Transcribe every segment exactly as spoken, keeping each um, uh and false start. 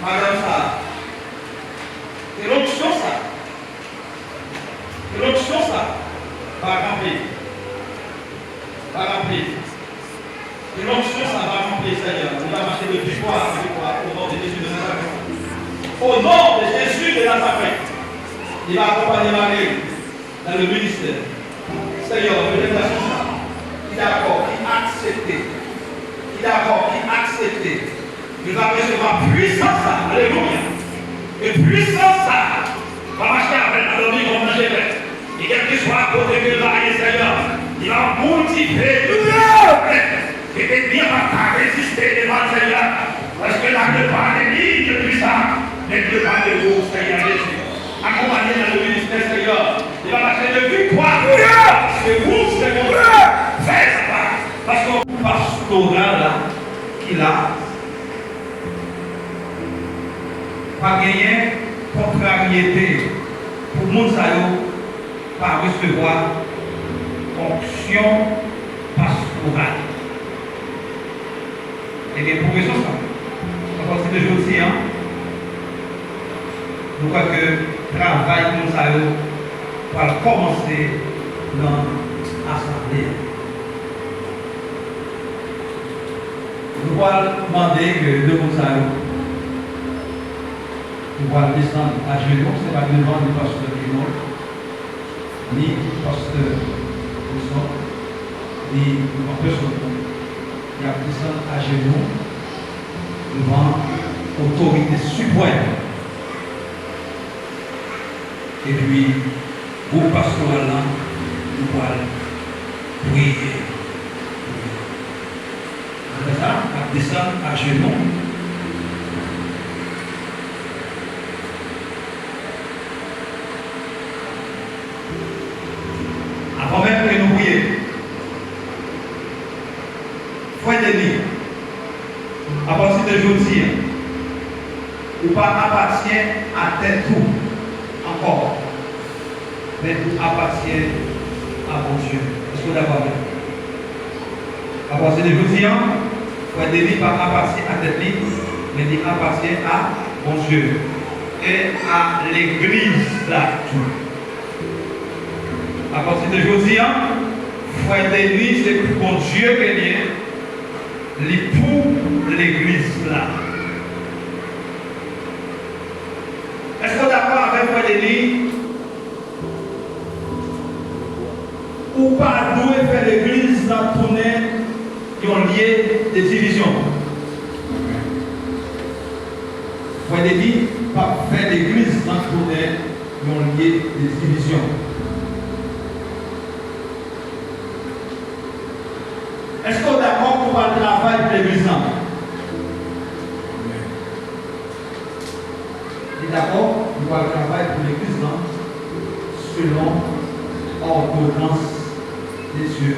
Madanm sa, ke lonksyon sa, ke lonksyon sa va kanpe, va kanpe. Ke lonksyon sa va kanpe, Senyè. Li va mache de viktwa an viktwa, au nom de Jésus de Nazareth. Au nom de Jésus de Nazareth. Li va akonpanye mari l nan le ministè. Senyè, mwen menm gason sa, ki dakò, ki aksepte, ki dakò, ki aksepte, li va resevwa pwisans sa, alelouya. E pwisans sa va mache avè l nan dòmi kòm nan jemè. E kèlkeswa kote ke l va ye, Senyè, li va motive. E enmi an p ap ka reziste devan l, Senyè. Paske la ne pa de li, de pwisan, men de pa de ou, Senyè Jezi. Akonpanye nan le ministè, Senyè. Li va mache de viktwa. Se ou, se Bondye. Fè sa. Paske pastoral la ki la, pa genyen kontraryete pou moun sa yo pa resevwa onksyon pastoral. Ebyen, pou rezon sa, apati de jodi a, nou kwè ke travay moun sa yo pral kòmanse nan asanble a. Nou pral mande ke de moun sa yo, nou pral desann ajenou, se pa devan ni pastè Kenòl, ni pastè Wilson, ni devan pèsonn. Y ap desann ajenou devan otorite siprèm. Epi, gwoup pastoral la, nou pral priye. Apre sa, n ap desann ajenou. Avan menm ke nou priye, frè Deni, apati de jodi a, ou pa apatyen a tèt ou ankò, men ou apatyen a Bondye. Èske w dakò avè m? Apati de jodi a, frè Deni pa apatyen a tèt li, men li apatyen a Bondye e a legliz la tou. Apati de jodi a, frè Deni se pou Bondye ke li ye, li pou legliz la. Èske w dakò avè frè Deni? Ou pa dwe fè legliz la tounen yon lye de divizyon. Frè Deni p ap fè legliz la tounen yon lye de divizyon. Èske w dakò pou w al travay pou legliz lan? Li dakò, li pral travay pou legliz lan selon òdonans de Dye.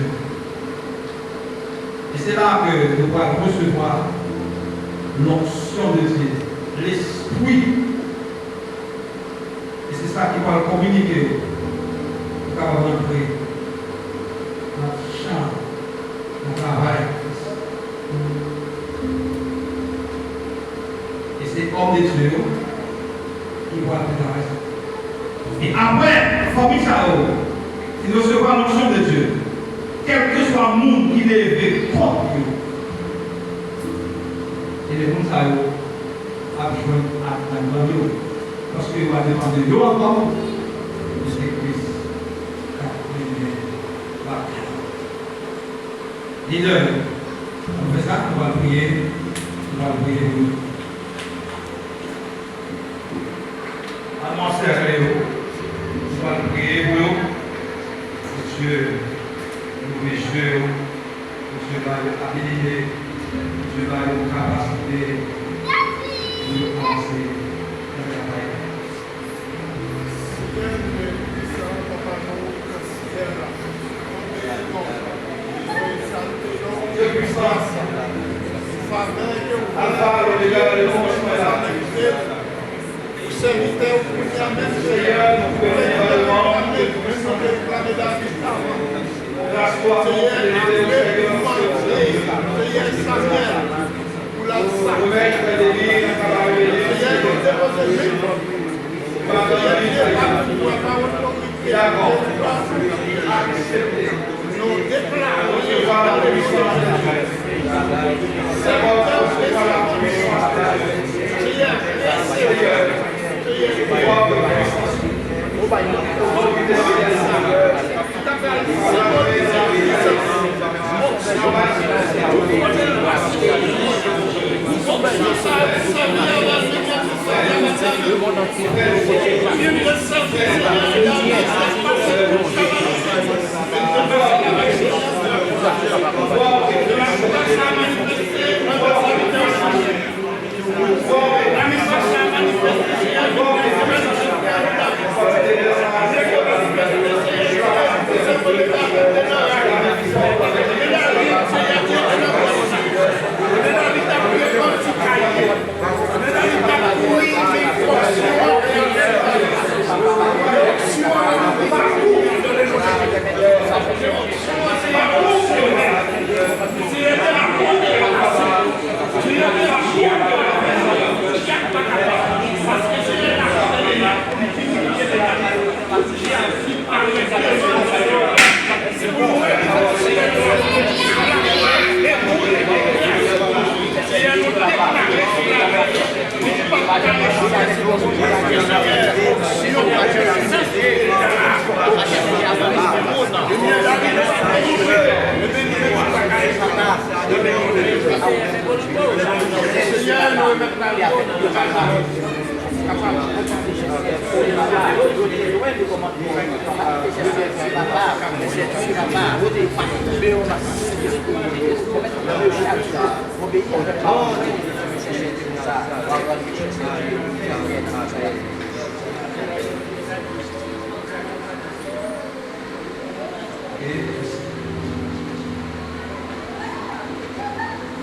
E se la ke nou pral resevwa l'onction de Dieu, Lespri. E se sa ki pral kominike w pou w kapab rantre nan chan, nan travay. E se òm de Dye yo ki pral fè travay sa. E apre, fanmi sa yo ki resevwa l'onction de Dieu, kèlkeswa moun ki leve kont yo, ebyen, moun sa yo ap jwenn ak nan gang yo. Paske yo pa depann de yo ankò, men se Kris k ap mennen batay la. Lidè yo, ann fè sa, nou pral priye, nou pral priye pou yo. Ann ansèkle yo, nou pral priye pou yo. Bondye, louvri je yo, Bondye ba yo abilite, Bondye ba yo kapasite pou yo avanse nan travay la. Seyè, nou beni sa, papa nou, nan syèl la. Nou beni non, nou egzalte non, nou gras, favè ke ou fè, Alfa, Omega, le kòmansman e la fen. Pou sèvitè ou kounye a menm, Seyè, nou premye pale, nou te premye pale David avan. Seyè, André, Martin, Seyè, Samuel, pou la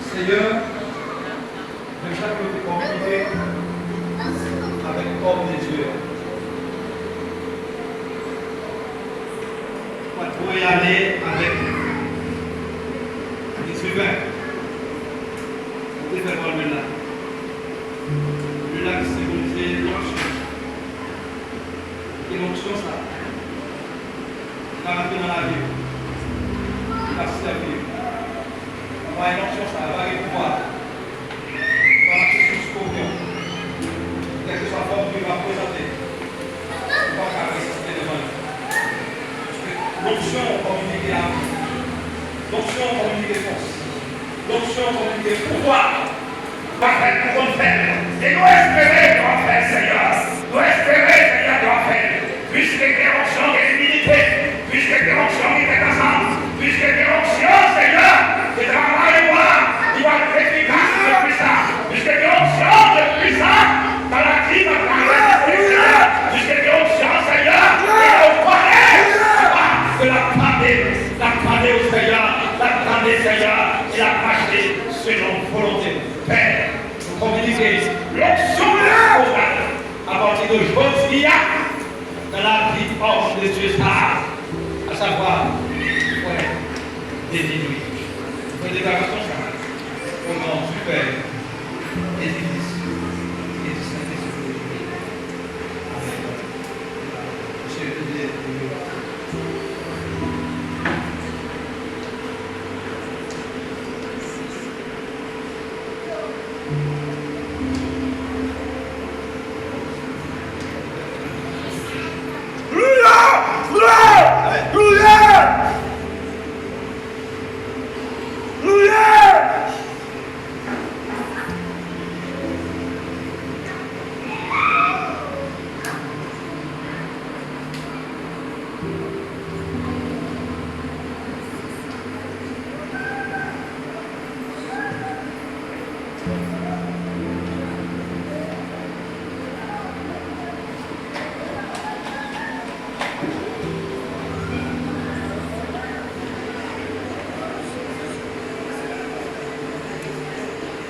Senyè, Jacques te kominike avèk òm de Dye a. Mwen voye ale avèk Lizivèk. Mwen te fè pran lwil la. Lwil la ki senbolize lonksyon. E lonksyon sa a, li pa rantre nan lavi w. Li pa sèvi w. Anpalan, lonksyon sa a pa gen pouvwa. Ou pa mache sou skòpyon. Kèlkeswa fòm ke l va prezante, ou pa ka reziste devan li. Paske lonksyon kominike lavi. Lonksyon kominike fòs. Lonksyon kominike pouvwa. Ou pa fè l pou konn fè l. E nou espere ke w ap fè l, Senyè. Nou espere, Senyè, ke w ap fè l. Piske gen onksyon, gen imilite. Piske gen onksyon ki met ansanm. Piske gen onksyon, Senyè, ke travay ou a, li va efikas de plis la. Piske gen onksyon de plis la, maladi va arete, Senyè. Piske gen onksyon, Senyè, ke ou konnen, ke l ap tande, l ap tande w, Senyè, l ap tande, Senyè, e l ap mache selon volonte w. Pè, nou kominike lonksyon total apati de jodi a nan lavi òm de Dye sa a, asavwa frè Denis Louis. Nou fè deklarasyon sa a o non di Pè, e di Fis, e di Sentespri. Amèn. Mesye, vini.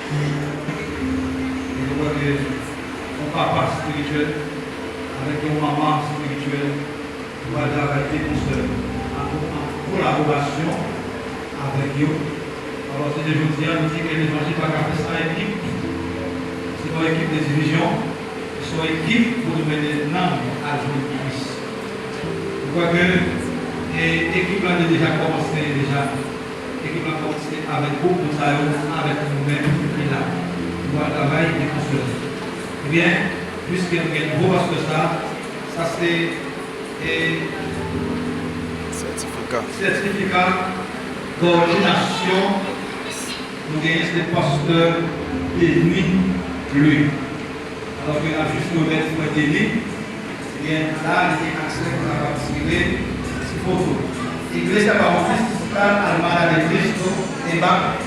E nou wè ke yon papa espirityèl avèk yon manman espirityèl, nou pral travay de konsè, an, an kolaborasyon avèk yo. Alò, se de jodi a, nou di ke levanjil pa ka fè sa, epi Ekip de divizyon, se yon ekip pou nou mennen nanm al jwenn Kris. M kwè ke e, ekip la te deja kòmanse deja. Ekip la kòmanse avèk gwoup moun sa yo, avèk nou menm ki la. Nou pral travay de konstrikte. Ebyen, piske nou gen nouvo pastè sa, sa se e, sètifika, sètifika dòdinasyon. Nou genyen se pastè Denis Louis. Alò ke n ap jis remèt frè Denis, ebyen, la, li gen aksè pou l kapab tire ti foto. Iglesia Bautista Armada de Cristo, EBAC,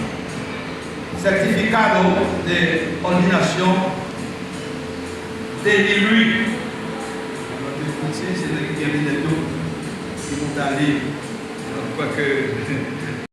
certificado de ordinación, Denis Louis. Alò ke kounye a, se nèg ki gen linèt yo, ki monte ale. Alò, kwake